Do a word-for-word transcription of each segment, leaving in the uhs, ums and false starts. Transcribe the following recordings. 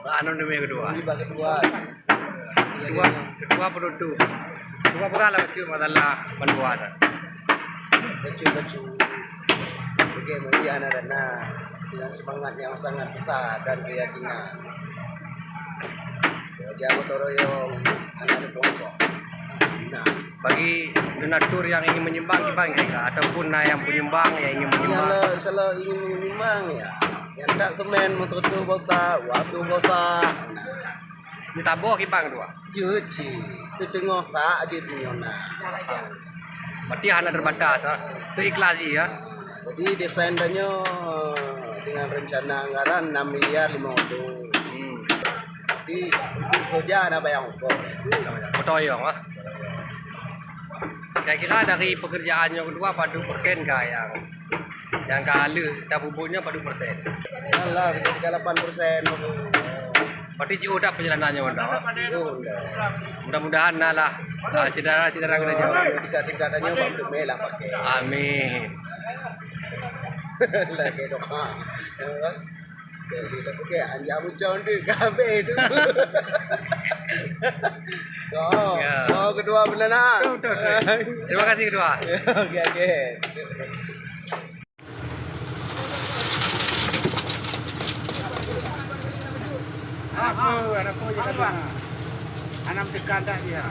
Anu namo kaduo. Ini bak kaduo. Kaduo, kaduo penutup. Kaduo pegang lah baco masalah panduan. Baco, baco. Oke, mulia anak-anak dengan semangat yang sangat besar dan keyakinan. Bagi gotong royong, anak-anak kelompok. Nah, bagi donatur yang ingin menyumbang, kiban ka, ataupun nah yang penyumbang yang ingin menyumbang. Kalau, kalau ingin menyumbang, ya, yang tak semen, motor tu botak, waktu botak. Nah. Ni tabo kiban tu, ah? Cuci. Tu tengok sak je dunia nah. Berarti hanya terbatas, ah. Seikhlas je, ya. Jadi desain danyo dengan rencana anggaran enam miliar lima ratus. Hmm. Jadi untuk kerja nak bayar ongkos. Betul ya, ah. Kira-kira dari pekerjaannyo kaduo, pado persen ka yang, yang ka alun, tabubunyo pado persen? Alah, bisa tiga lapan persen. Berarti jiuh dah perjalanannyo, Bang? Jiuh dah. Mudah-mudahan nah lah, ah, saudara-saudara kena jawab. Tingkat-tingkat aja, Bang, tu lah pakai. Amin. Lah, dia doa. Jadi, tapi kayak anjak macam tu, kabeh tu. Oh, ya. Oh, kaduo benar nak? Betul, betul, betul. Terima kasih, kaduo. Oke, oke. Anak po, anak po je kami. Anam tekan tak dia?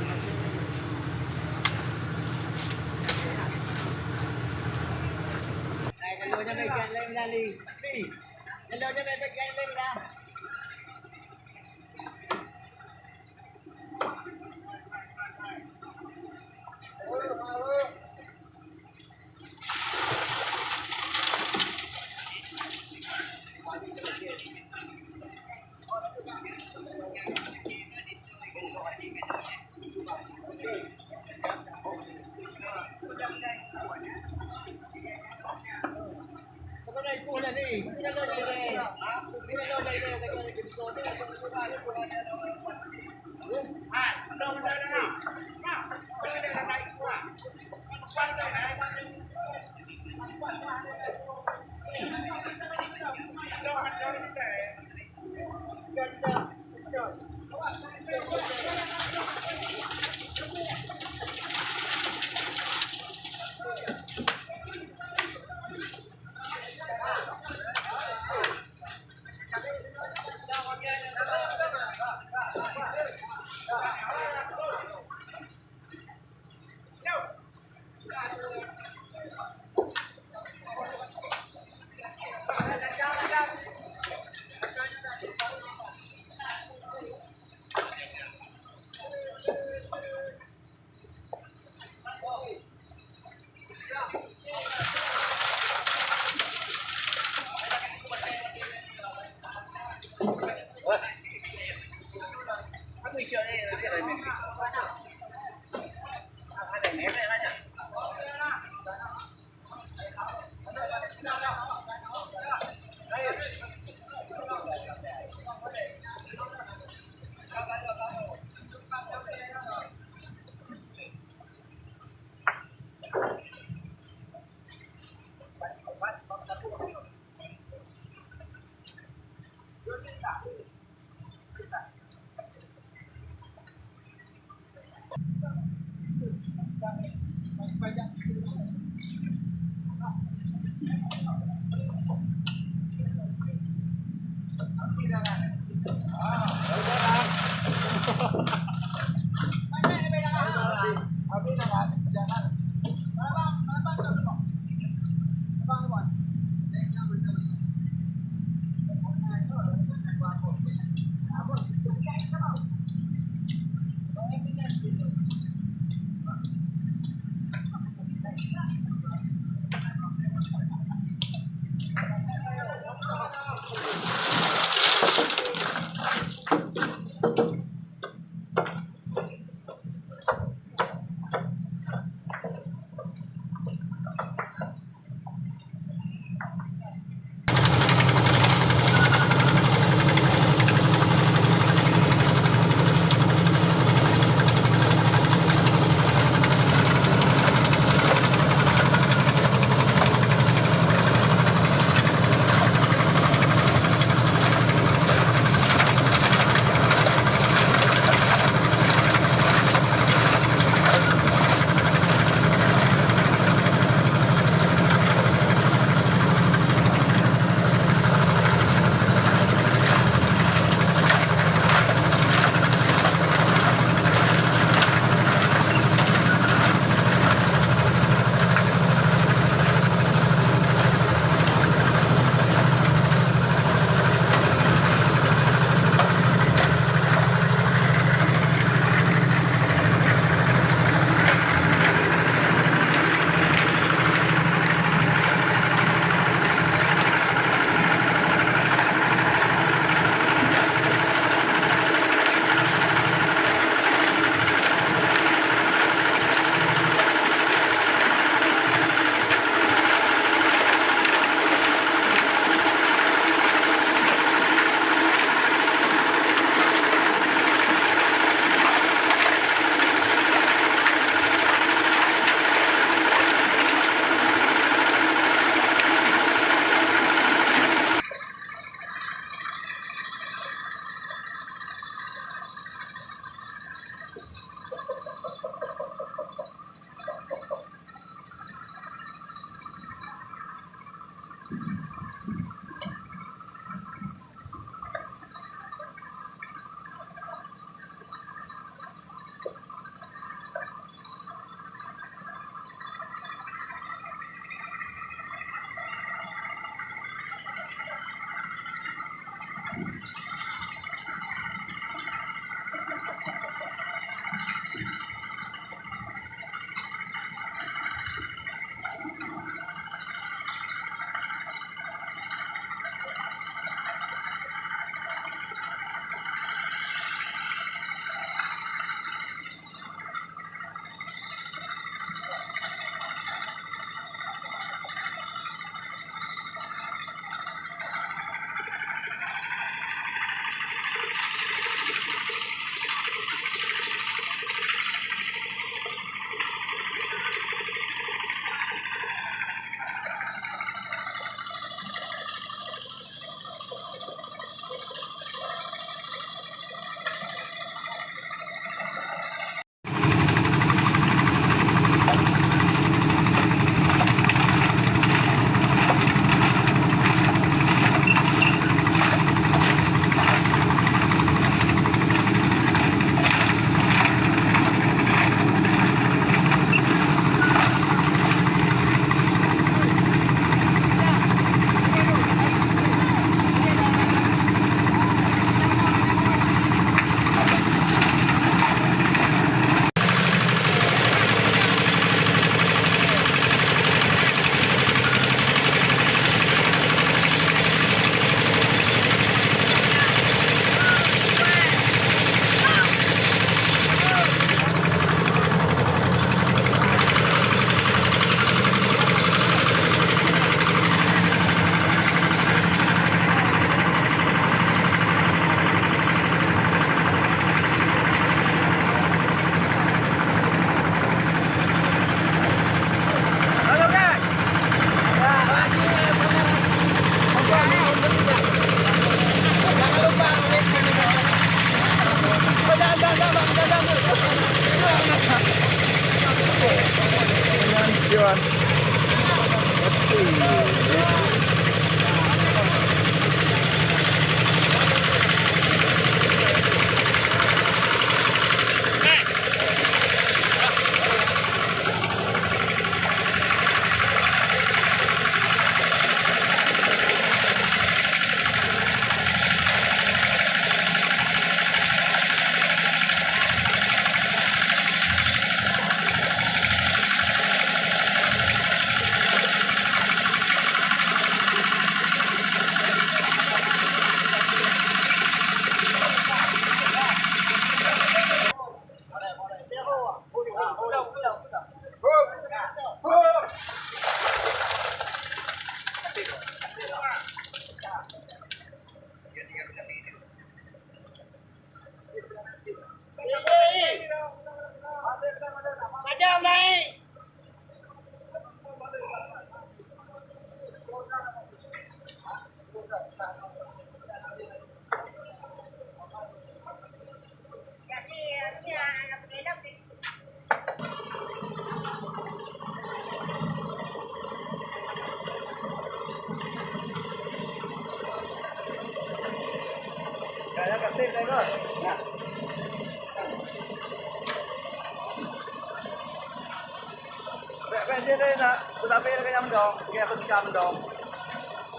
Bek, bek, dia, dia nak, tu tapi dia kenyang mendong, dia aku suka mendong.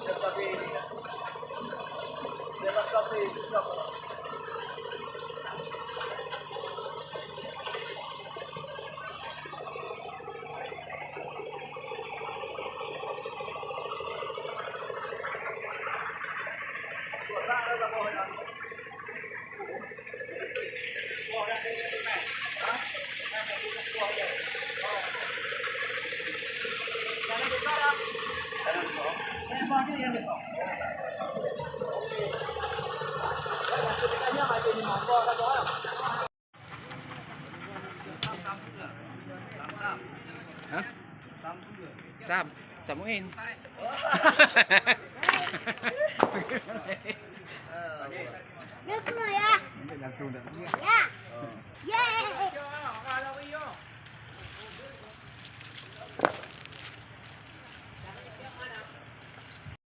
Dia tapi, dia tapi, dia tapi. Hah? Sam, Samuin. Dukung ya. Ya.